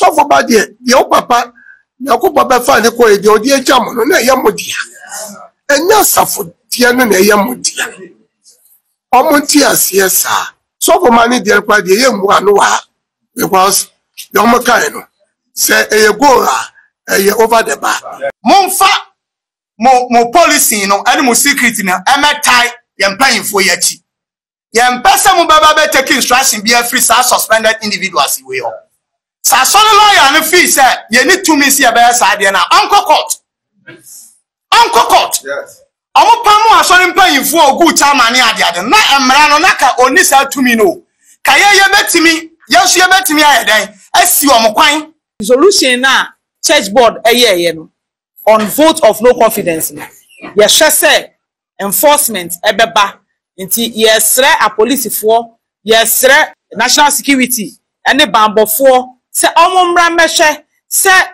Sɔfo ba deɛ, deɛ wo papa Nyankopɔn bɛfa ne kɔɛ deɛ ɔde agya mo no na ɛyɛ mo dea. Ɛnyɛ asafo deɛ no na ɛyɛ mo dea. Ɔmo nte aseɛ saa. Sɔfo ma ne deɛ koraa deɛ yɛ mmu ano wɔ ha because deɛ ɔmo kae no sɛ ɛyɛ goal a ɛyɛ over the bar. Momfa mo mo policy no ne mo secret no mmɛtae yɛn mpanyimfoɔ yi akyi. Yɛmpɛ sɛ mobɛba bɛ take instruction biara firi saa suspended individuals wei hɔ. Sɛ asɔre lawyer no feel sɛ yɛnni tumi sɛ yɛbɛyɛ saa adeɛ no a, ɔnkɔ court. Ɔnkɔ court. Ɔmo pam asɔre mpanyimfoɔ a oguu chairman ne adeade no, na mmara no na ka ɔnni saa tumi no o. Ka yɛn yɛbɛtumi, yɛn nso yɛbɛtumi ayɛ dɛn asi wɔn kwan. Resolution no a church board yɛeɛ no on vote of no confidence no, yɛhwɛ sɛ enforcement bɛba nti yɛresrɛ apolisifoɔ, yɛresrɛ national security ne banbɔfoɔ sɛ wɔn mmra mmɛhwɛ sɛ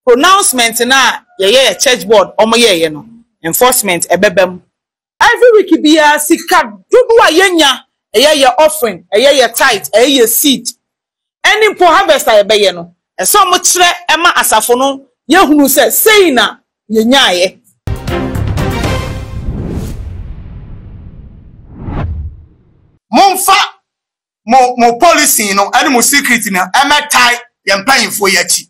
pronouncement no a yɛyɛɛ church board wɔn yɛeɛ no enforcement ɛbɛba mu. Every week biara sika dodoɔ a yɛnya, ɛyɛ yɛ offering, ɛyɛ yɛ tithe, ɛyɛ yɛ seed, ɛne mpo harvest a yɛbɛyɛ no, ɛsɛ sɛ wɔkyerɛ ma asafo no yɛhunu sɛ sei na yɛnyaeɛ. Momfa mo mo policy no ne mo secret no mmɛtae yɛn mpanyimfoɔ yi akyi.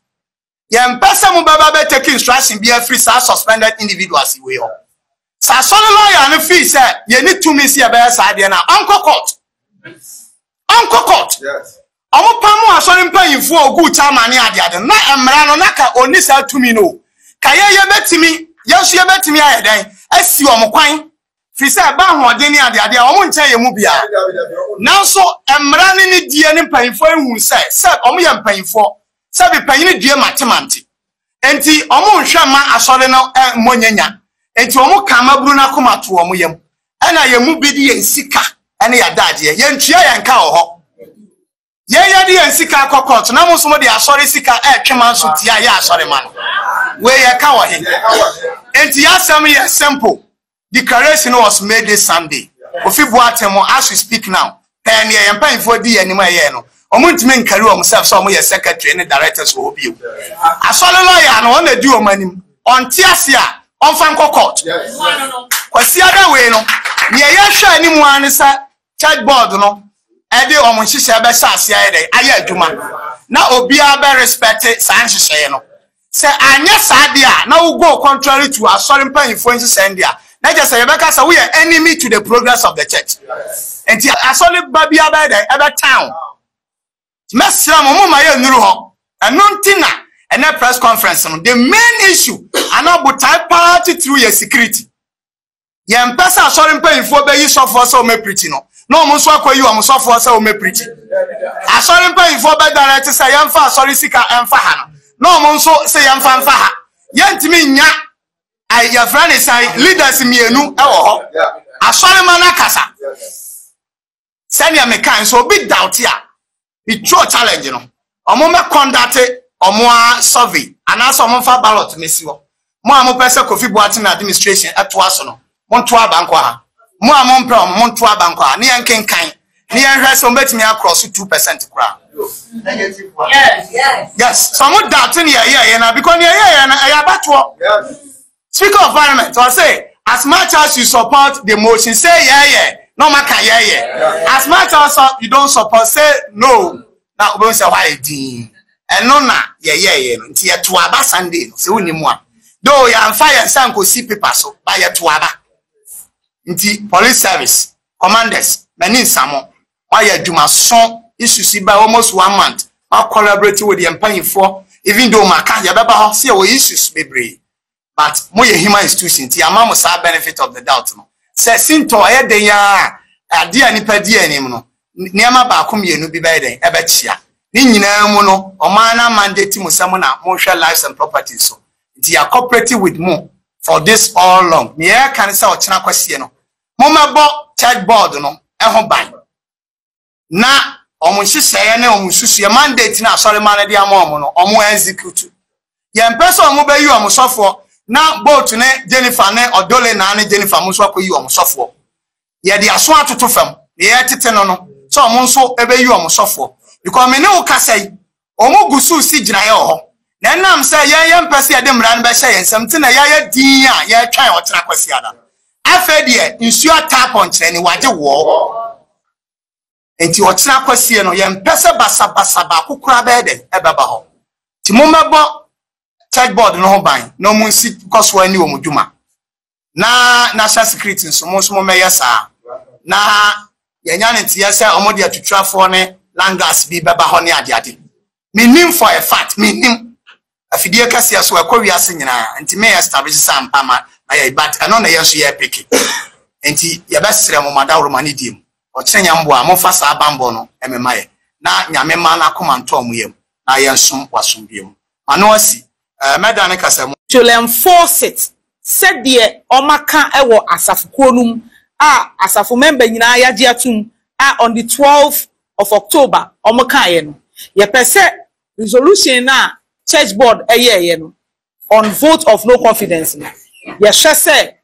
Yɛmpɛ sɛ mobɛba bɛ take instruction biara firi saa suspended individuals wei hɔ. Sɛ asɔre lawyer no feel sɛ yɛnni tumi sɛ yɛbɛyɛ saa adeɛ no a, ɔnkɔ court. Ɔnkɔ court. Ɔmo pam asɔre mpanyinfoɔ a oguu chairman ne adeade no, na mmara no na ka ɔnni saa tumi no o. Ka yɛn yɛbɛtumi, yɛn nso yɛbɛtumi ayɛ dɛn asi wɔn kwan Firi sɛ ɛba ahoɔden ne adeade a, wɔn nkyɛn yɛn mu biara. Nanso mmara ne ne die ne mpanyinfoɔ yi hu sɛ sɛ wɔn yɛ mpanyinfoɔ, sɛbi panyini due mate-mante. Enti wɔn nhwɛ mma asɔre no mmɔ nyanya. Enti wɔn ka mmabunu no akoma to wɔn yam. Ɛna yɛn mu bi de yɛn sika ne yɛn adagyeɛ, yɛntua yɛn ka wɔ hɔ. Yɛn yɛde yɛn sika akɔ court na mo nso mo de asɔre sika ɛretwe ma nso tia yɛ asɔre ma no. Wei yɛ ka wɔ he? Enti yɛ asɛm yɛ simple. Declaration was made this Sunday. Kofi Boateng mo as we speak now pɛɛ neɛ yɛn mpanyinfoɔ di yɛn anim a ɛyɛɛ no. Wɔn ntumi nkari wɔn self sɛ wɔn yɛ secretary ne directors wɔ hɔ bio. Asɔre lawyer no wɔn na di wɔn anim. Ɔnte ase a ɔnfa nkɔ court. Kwasiada wei no neɛ yɛhwɛ anim ara ne sɛ Church board no de wɔn nhyehyɛe bɛhyɛ ase ayɛ dɛn ayɛ adwuma na obiara bɛ respect saa nhyehyɛe no. Sɛ anyɛ saa deɛ a na wo go contrary to asɔre mpanyinfoɔ nhyehyɛe no deɛ a na kyerɛ sɛ yɛbɛka sɛ woyɛ enemy to the progress of the church. Nti asɔre ba biara bɛyɛ dɛn ɛbɛtan wo. Mɛsrɛ mo momma yɛnnuru hɔ. Ɛno nti na ɛnɛ press conference no the main issue anaa botae paa titiriw yɛ security. Yɛmpɛ sɛ asɔre mpanyimfoɔ bɛyi sɔfoɔ sɛ ɔmmɛprikyi no, na wɔn nso akɔyi wɔn sɔfoɔ sɛ ɔmmɛprikyi. Asɔre mpanyimfoɔ bɛdirect sɛ yɛmfa asɔre sika mfa ha no, na wɔn nso sɛ yɛmfa mfa ha. Yɛntumi nnya yɛfrɛ ne sɛn leaders mmienu wɔ hɔ. Asɔremma no akasa. Sɛnea mekae nso obi doubt a, me throw challenge no, ɔmo mɛ conduct ɔmo a survey anaasɛ ɔmo nfa ballot mesi hɔ. Mo a mopɛ sɛ Kofi Boateng administration ɛtoa so no, monto aba nkɔ ha. Mo a mompɛ ɔmo, monto aba nkɔ ha ne yɛnkenkan ne yɛnhwɛ sɛ ɔmo bɛtumi akorɔ so 2% koraa. Yes, sɛ ɔmo doubt ne yɛyɛɛyɛ no a, because ne yɛyɛɛyɛ no ɛyɛ abatoɔ. Speaker of Parliament ɔse as much as you support the motion say yeah yeah na ɔma ka yeah yeah as much as you don't support say no na wobɛhu sɛ hɔ ayɛ din ɛno na yɛyɛɛyɛ no nti yɛto aba Sunday no sɛ wonni mu a though yɛamfa yɛn nsa nkɔsi paper so ba yɛto aba nti police service commanders m'ani nsa mo moayɛ adwuma so issues yi ba almost one month ma collaborate with yɛn mpanyinfoɔ even though maka yɛbɛba hɔ sɛ yɛwɔ issues bebree but moyɛ human institution nti yɛama mo saa benefit of the doubt no sɛ sintɔ ɛyɛ den ara adeɛ a nipa di anim no nneɛma baako mmienu bi bɛyɛ den ɛbɛkyea ne nyinaa mu no ɔman no mandate mo sɛ mo na mohwɛ lives and properties so nti yɛ cooperate with mo for this all long nea yɛka ne sɛ ɔkyena kwasie no mommɛbɔ church board no ho ban na wɔn nhyehyɛeɛ ne wɔn nsusuiɛ mandate no asɔremma no de ama wɔn no wɔn execute. Yɛmpɛ sɛ wɔn bɛyi wɔn sɔfoɔ na Bolt ne Jennifer ne Ɔdole naa ne Jennifer mo nso akɔyi wɔn sɔfoɔ. Yɛde aso atoto fam na yɛretete no no sɛ wɔn nso bɛyi wɔn sɔfoɔ because me ne wo kasa yi. Wɔn gu so resi gyinaeɛ wɔ hɔ. Na ɛnam sɛ yɛn yɛmpɛ sɛ yɛde mmara no bɛhyɛ yɛn nsam nti na yɛayɛ dinn a yɛretwɛn ɔkyena Kwasiada. Afei deɛ nsuo ataa pɔnkyerɛni, wagye woɔ. Enti ɔkyena Kwasie no, yɛmpɛ sɛ basabasa baako koraa bɛyɛ dɛn ɛbɛba hɔ. Nti mommɛbɔ church board no ho ban na wɔn nsi kɔ so ani wɔn dwuma. Na national security nso, mo nso mommɛyɛ saa. Na yɛnya ne nteɛ sɛ wɔn de atuturafoɔ ne langas bi bɛba hɔ ne adeade. Mennim for a fact, mennim. Afidie kɛseɛ so ɛkɔ wiase nyinaa nti me establish sɛ ampa ma na yɛ but ɛno na yɛn nso yɛ peke nti yɛbɛsrɛ mo madaworo ma ne die mu ɔkyerɛ nyɛ mboa momfa saa bambɔ no ɛmema yɛ na nyame ma n'akoma ntɔ mo yam na yɛnsom w'asomdue mu ma no asi ɛɛ mɛda ne kasa mu. Should enforce it sɛdeɛ wɔaka wɔ asafo kuo no mu a asafo member nyinaa yɛagye atom a on the 12 of October wɔkaeɛ no. Yɛpɛ sɛ resolution no a church board yɛeɛ no on vote of no confidence no, yɛhwɛ sɛ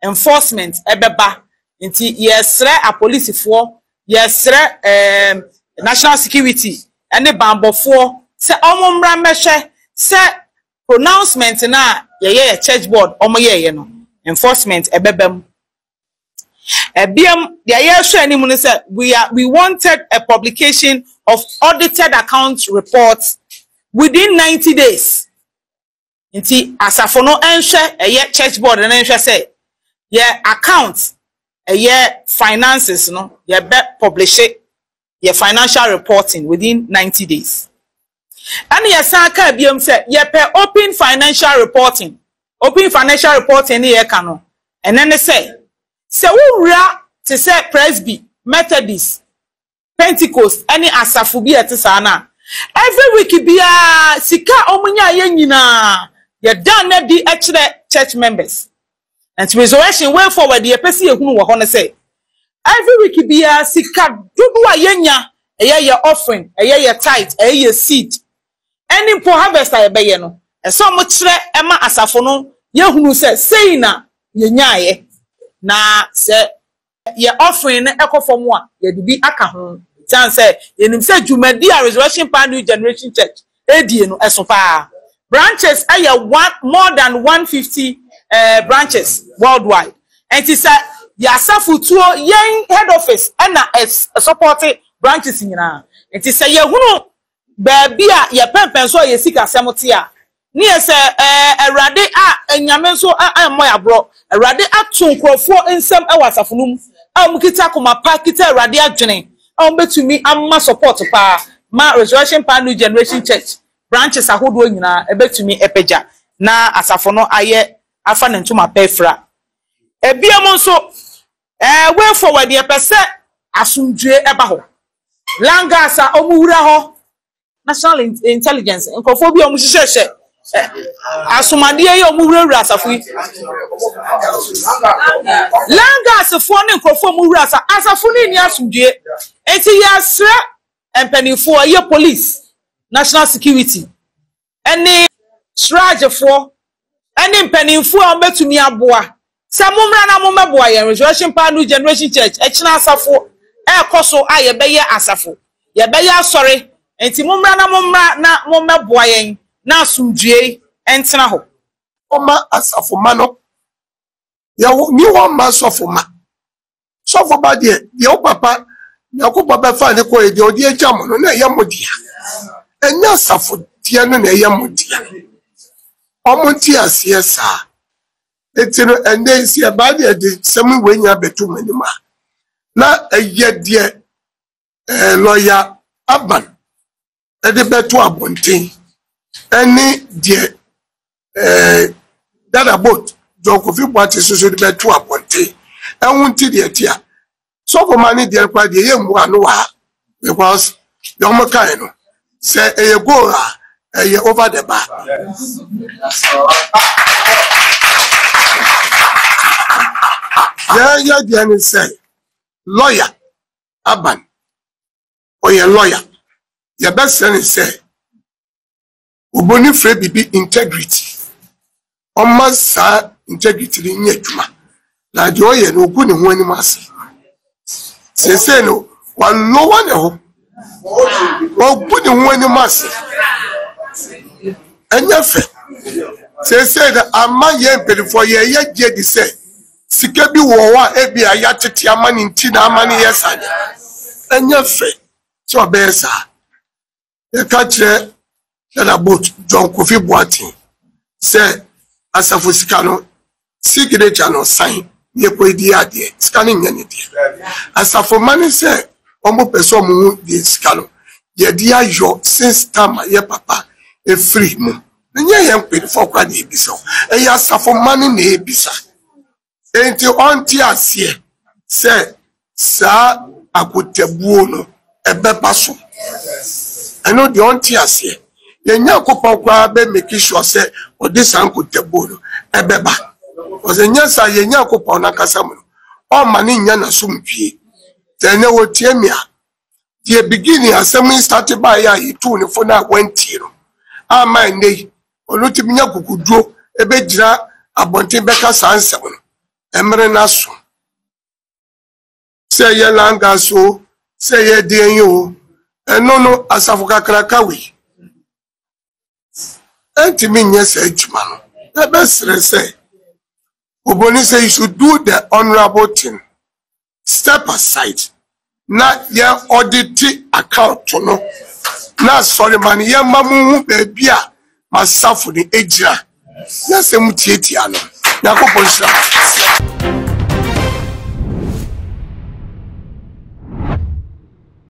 enforcement bɛba. Nti yɛresrɛ apolisifoɔ, yɛresrɛ ɛɛm national security ne banbɔfoɔ sɛ wɔmmra mmɛhwɛ sɛ pronouncement no a yɛyɛɛ church board wɔyɛeɛ no, enforcement ɛbɛba mu. Ɛbiam, deɛ yɛrehwɛ anim no sɛ we are we wanted a publication of audited account reports within 90 days. Nti asafo no nhwɛ ɛyɛ church board no nhwɛ sɛ yɛ account ɛyɛ finances no yɛbɛ publish yɛ financial reporting within 90 days. Ɛna yɛsan kaa biom sɛ yɛpɛ open financial reporting. Open financial reporting ne yɛka no ɛnɛ ne sɛ sɛ wowura te sɛ Presby, Methodist, Pentecost ɛne asafo bi a ɛte saa no a, every week biara sika a wɔn nyaeɛ nyinaa yɛda no adi kyerɛ church members. Nti resurrection way forward yɛpɛ sɛ yɛhunu wɔ hɔ no sɛ every week biara sika dodoɔ a yɛnya ɛyɛ yɛ offering, ɛyɛ yɛ tithe, ɛyɛ yɛ seed, ɛne mpo harvest a yɛbɛyɛ no, ɛsɛ wɔn kyerɛ ɛma asafo no yɛhunu sɛ sei na yɛnyaeɛ. Na sɛ yɛ offering no ɛkɔ fam a, yɛde bi aka ho. Siane sɛ yɛnim sɛ dwumadi a Resurrection Power New Generation Church ɛredie no ɛso paa. Branches ɛyɛ one, more than 150 eh, branches worldwide. Ɛnti sɛ yɛ asafo tuo yɛn head office ɛna ɛsupporte branches nyinaa. Nti sɛ yɛhunu baabi a yɛpɛmpɛn so a yɛ sikasɛm te a, ne yɛ sɛ ɛɛ Awurade a Nyame nso ammɔ yɛ aborɔ. Awurade ato nkurɔfoɔ nsam wɔ asafo no mu a wɔkita akoma pa, kita Awurade adwene a wɔbɛtumi ama support paa ma Resurrection Power New Generation Church branches ahodoɔ nyinaa ɛbɛtumi apagya na asafo no ayɛ afa ne ntoma pa afira. Ebiom nso, ɛɛ way forward yɛpɛ sɛ asomdwoe ɛba hɔ. Langas a wɔwura hɔ, national intelligence nkurɔfoɔ bi a wɔhyehyɛhyɛ asomadeɛ yi a wɔwurawura asafo yi. Langasfoɔ ne nkurɔfoɔ a wɔwura asafo asafo no nni asomdwoe. Nti yɛsrɛ mpanimfoɔ, ɛyɛ police, national security, ne sraagyefoɔ ne mpanimfoɔ a wɔbɛtumi aboa sɛ mommra na mommɛboa yɛn Resurrection Power New Generation Church ɛkyena asafo ɛrekɔ so a yɛbɛyɛ asafo yɛbɛyɛ asɔre nti mommra na mommra na mommɛboa yɛn na asomdwoe ntena hɔ. Ɔma asafo ma no yɛwɔ ni hɔ mma sɔfo ma. Sɔfo ba deɛ, deɛ wo papa Nyankopɔn bɛfa ne kɔɛ deɛ ɔde agya mo no na ɛyɛ mo dea. Ɛnyɛ asafo deɛ no na ɛyɛ mo dea. Ɔmo nte aseɛ saa. Enti no ɛnnɛ yi sɛ ɛbaa deɛ ɛde nsɛm wei nyinaa bɛto mo anim a, na ɛyɛ deɛ ɛɛ lɔya Aban de bɛto abɔnten ɛne deɛ ɛɛ dada boat John Kofi Boakye soso de bɛto abɔnten ɛho nti deɛ ti a sɔfo ma ne deɛ kora deɛ yɛ mmu ano wɔ ha because deɛ wɔn kae no sɛ ɛyɛ goal a ɛyɛ over the bar. Yɛn yɛ deɛ ne sɛ lawyer aban. ɔyɛ lɔya. Yɛbɛsrɛ no sɛ oboni frɛ biribi integrity. Ɔmma saa integrity no nyɛ adwuma. Na deɛ ɔyɛ no, ɔgu ne ho anim ase. Seesei no, walowa ne ho. Ɔgu ne ho anim ase. Ɛnyɛ fɛ. Seesei no ama yɛn mpanimfoɔ yɛyɛ gye di sɛ sika bi wɔ hɔ a ebi a yɛatete ama ne nti na ama ne yɛ saa deɛ. Ɛnyɛ fɛ sɛ ɔbɛyɛ saa. Yɛka kyerɛ Dada Boat John Kofi Boateng sɛ asafo sika no signature no san yɛkɔ di adeɛ sika no nyɛ ne deɛ. Asafo ma ne sɛ wɔn pɛ sɛ wɔn ho deɛ sika no yɛde ayɔ since time a yɛ papa efiri mu. Nyɛ yɛn mpanyinfoɔ koraa na ebisa o, ɛyɛ asafo ma no na ebisa. Enti ɔnte aseɛ sɛ saa akotabuo no ɛbɛba so. Ɛno deɛ ɔnte aseɛ. Yɛn Nyankopɔn koraa bɛ make sure sɛ ɔde saa nkotabuo no ɛbɛba. Ɔsɛ nyɛ saa yɛn Nyankopɔn n'ankasa mu no ɔmma ne nya n'asomdwie. Sɛ ɛnɛ wɔtie me a, deɛ beginning asɛm yi starte baeɛ a yɛtuu ne fo no a wantie no ama ɛnnɛ yi ɔno tumi nya kokoduro ɛbɛgyina abɔnten bɛka saa nsɛm no, mmerɛ no aso sɛ ɛyɛ langas o sɛ ɛyɛ deɛn o ɛno no asafo kakraka wei ɛntumi nyɛ saa adwuma no. Yɛbɛsrɛ sɛ oboni sɛ you should do the honorable thing. Step aside na yɛ ɔdete account no na asɔre ma no yɛma mo hu baabi a masafo no egyina na sɛ mo tietia no. Nyankopɔn nhyira mo.